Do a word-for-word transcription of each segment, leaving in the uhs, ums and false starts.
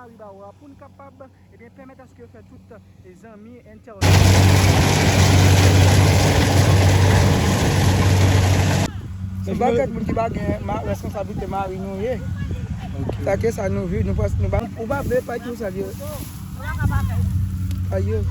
Maribawa pou n kapab, ebyen, pèmèt aske yo fè tout, e, zanmi entènot. Nou pa gad moun ki pa gen ma-, responsablite mari nou ye. Ok. Sa ke sa nou viv, nou pa, nou pa, ou pa vle pa di sa vye. Ayo.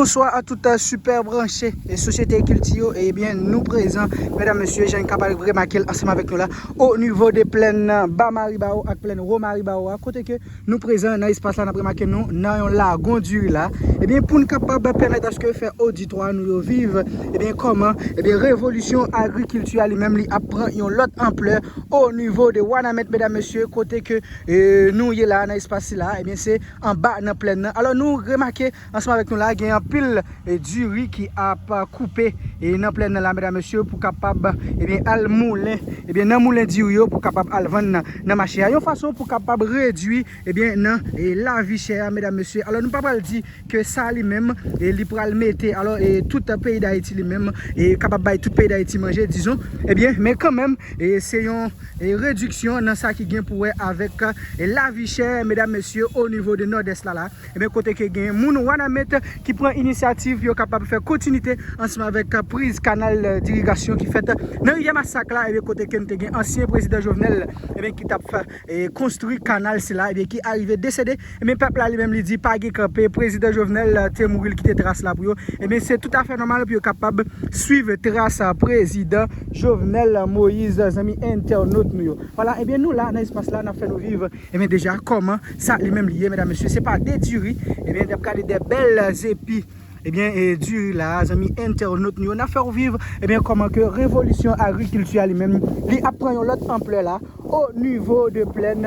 Bonswa a tout, euh, sipè branche e Sosyete Kilti yo. Ebyen, nou prezan, medam, mesye, jan n kapab remake l ansanm avèk nou la, o nivo de plèn Ba Maribawo ak plèn Wo Maribawo a, kote ke nou prezan nan espas la, n ap remake nou nan yon lagon diri la. Ebyen, pou n kapab pèmèt aske fè oditwa nou yo viv, ebyen, kòman, ebyen, revolisyon agrikilti a li menm, li ap pran yon lòt anplè o nivo de Wanament, medam, mesye, kote ke, e, nou ye la nan espas sila, ebyen, se anba nan plèn nan. Alò, nou remake ansanm avèk nou la, gen anpil, e, diri ki ap, a, koupe, e, nan plèn nan la, medam, mesye, pou kapab, ebyen, al moulen, ebyen, nan moulen diri yo, pou kapab al vann nan, nan mache a. Yon fason pou kapab redwi, ebyen, nan, e, lavi chè a, medam, mesye. Alò, nou pa pral di ke sa li menm, e, li pral mete, alò, e, tout peyi Dayiti li menm, e, kapab bay tout peyi Dayiti manje, dizon, ebyen, men kanmenm, e, se yon, e, rediksyon nan sa ki gen pou wè avèk, e, lavi chè, medam, mesye, o nivo de Nòdès la, la. Ebyen, kote ke gen moun Wanament ki pran inisyativ pou yo kapab fè kontinite ansanm avèk, e, priz kanal, e, dirigasyon ki fèt nan rivyè Masak la, ebyen, kote ke n te gen ansyen prezidan Jovenel, ebyen, ki t ap fè, e, konstri kanal sila, ebyen, ki arive desede. Ebyen, pèp la li menm li di pa gen kanpe, prezidan Jovenel, e, te mouri, li kite tras la pou yo. Ebyen, se toutafè nòmal pou yo kapab swiv tras, e, prezidan Jovenel Moïse, zanmi entènot nou yo. Vwala, ebyen, nou la nan espas la, n ap fè nou viv, ebyen, deja kòman sa li menm li ye, medam, mesye, se pa de diri, ebyen, n ap gade de bèl zepi, ebyen, e, diri la, zanmi entènot nou yo, n ap fè w viv, ebyen, kòman ke revolisyon agrikilti a li menm, li ap pran yon lòt anplè la, o nivo de plèn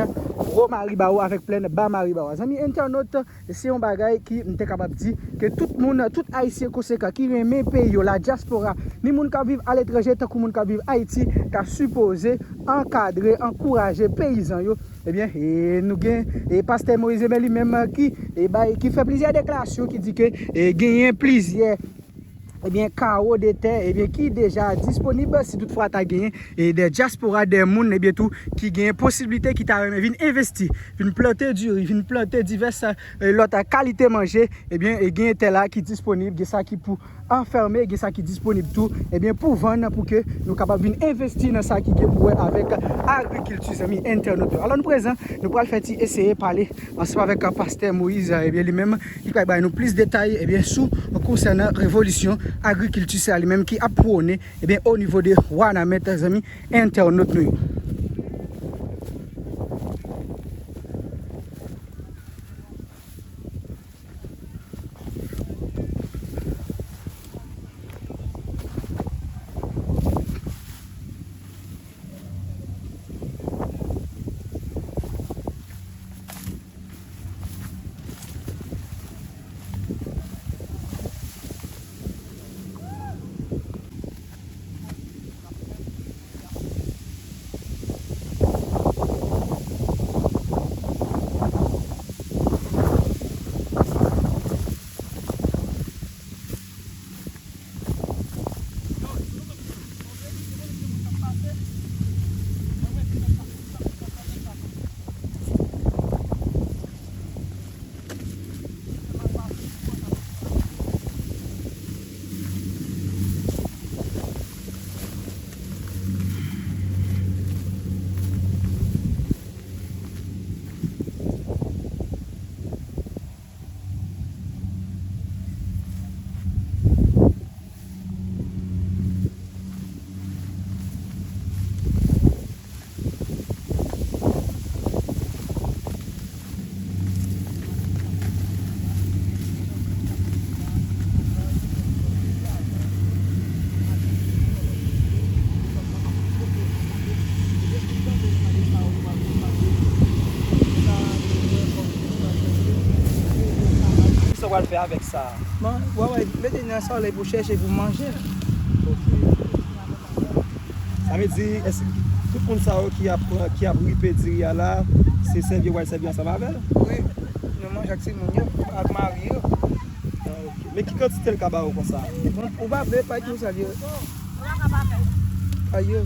Wo Maribawo avèk plèn Ba Maribawo. Zanmi entènot, se yon bagay ki, m te kapab di, ke tout moun, tout Ayisyen konsekan ki renmen peyi yo, la dyaspora, ni moun k ap viv aletranje, tankou moun k ap viv Ayiti, ta sipoze ankadre, ankouraje peyizan yo. Ebyen, e, nou gen, e, pastè Moïse Aimé li menm ki, e, bay, ki fè plizyè deklarasyon ki di ke, e, genyen plizyè, ebyen, kawo de tè, ebyen, ki deja disponib, si toutfwa ta genyen, e, de dyaspora, de moun, ebyen, tou, ki genyen posiblite, ki ta renmen vin envesti, vin plante diri, vin plante divès, e, lòt kalite manje, ebyen, e, genyen tè la ki disponib, gen sa ki pou anfèmen, gen sa ki disponib tou, ebyen, pou vann, pou ke nou kapab vin envesti nan sa ki gen pou wè avèk agrikilti, zanmi entènot yo. Alò, nou prezan, nou pral fè ti eseye pale ansanm avèk pastè Moïse, ebyen, li menm, li pral bay nou plis detay, ebyen, sou, konsènan revolisyon agrikilti sa li menm ki ap pwone, ebyen, o nivo de Wanament, zanmi entènot nou yo. pral fè avèk sa? Bon, w ap mete nan solèy pou chèche pou manje. Sa vle di, èske tout moun sa yo ki ap, ki ap ripe diri a la, se sèvi yo pral sèvi ansanm avè l? Wi, nou manje ak timoun yo, ak mari yo. Ah, ok. Men ki kantite l ka ba ou konsa? Bon, ou pa vle pa tou sa vye. Ayo.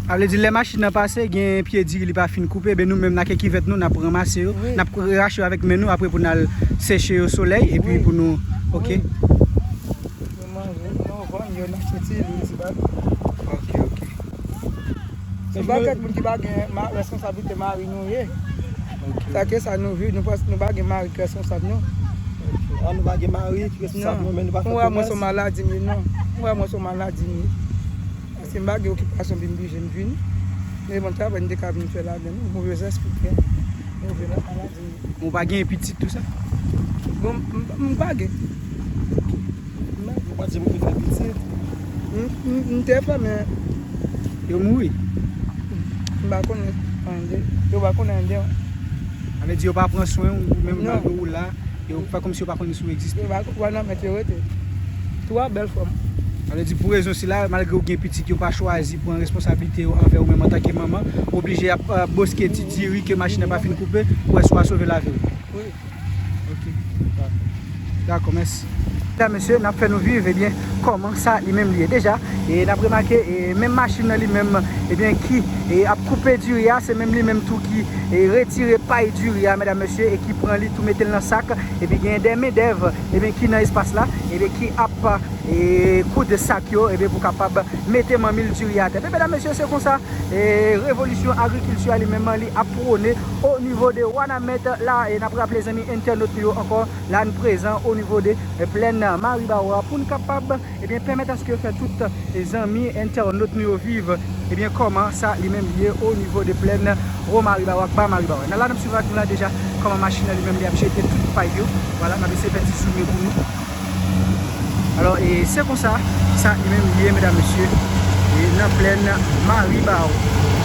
A vle di lè machin nan pase, gen pye diri li pa fin koupe, ben nou menm n ake kivèt nou, n ap ranmase yo, n ap rache yo avèk men nou, apre pou n al seche yo solèy, epi pou nou, ok. Nou manje, nou vann yo, n achte ti lwil, ti bagay. Ok, ok. Se pa kèk moun ki pa gen ma- responsablite mari nou ye. Sa ke sa nou viv, nou pa, nou pa gen mari ki responsab nou. Ah, nou pa gen mari ki responsab nou, men nou pa fè Ou wè mwen se komès. Maladi m ye, non. Ou wè mwen se Maladi m ye. Paske m pa gen okipasyon pou m bije m vini. Men bon travay m te ka vin fè ladan nou, move zès pou fè. Move la Maladi m ye. Ou pa gen pitit tou sa? Bon, m- m pa gen. M pa gen. Ou pa di moun ki fè pitit. M- m- M te fè, men Yo mouri. m pa konnen anyen. Yo pa konnen anyen. Sa vle di yo pa pran swen ou, ou menm Non. Malgre ou la, yo fè kòmsi yo pa konnen si w egziste. Yo pa konnen anyen, yo rete. Twa bèl fanm. Sa vle di pou rezon sila, malgre ou gen pitit, yo pa chwazi pran responsablite yo anvè ou menm antanke manman, oblije ap ap boske ti diri ke machin nan pa fin koupe pou wè si w a sove lavi w. Wi. Ok. Dakò, mèsi. Medam, mesye, n ap fè nou viv, ebyen, kòman sa li menm li ye. Deja, e n ap remake, e menm machin nan li menm, ebyen, ki e ap koupe diri a, se menm li menm tou ki e retire pay diri a, medam, mesye, e ki pran li tou mete l nan sak. Epi gen de mendèv, ebyen, ki nan espas la, ebyen, ki ap e koud sak yo, ebyen, pou kapab mete manmil diri atè. Men, medam, mesye, se konsa, e revolisyon agrikilti a li menm li ap pwone o nivo de Wanament la. E n ap raple zanmi entènot nou yo ankò, la n prezan o nivo de e plèn Maribawa pou n kapab, ebyen, pèmèt aske fè tout e zanmi entènot nou yo viv, ebyen, kòman sa li menm li ye o nivo de plèn wo Maribawa ak ba Maribawa. Nan la n ap swiv ak nou la deja kòman machin nan li menm li ap jete tout pay yo. Vwala, n ap eseye fè ti zoome pou nou. Alò, e se konsa sa li menm li ye, medam, mesye, e nan plèn Maribawa.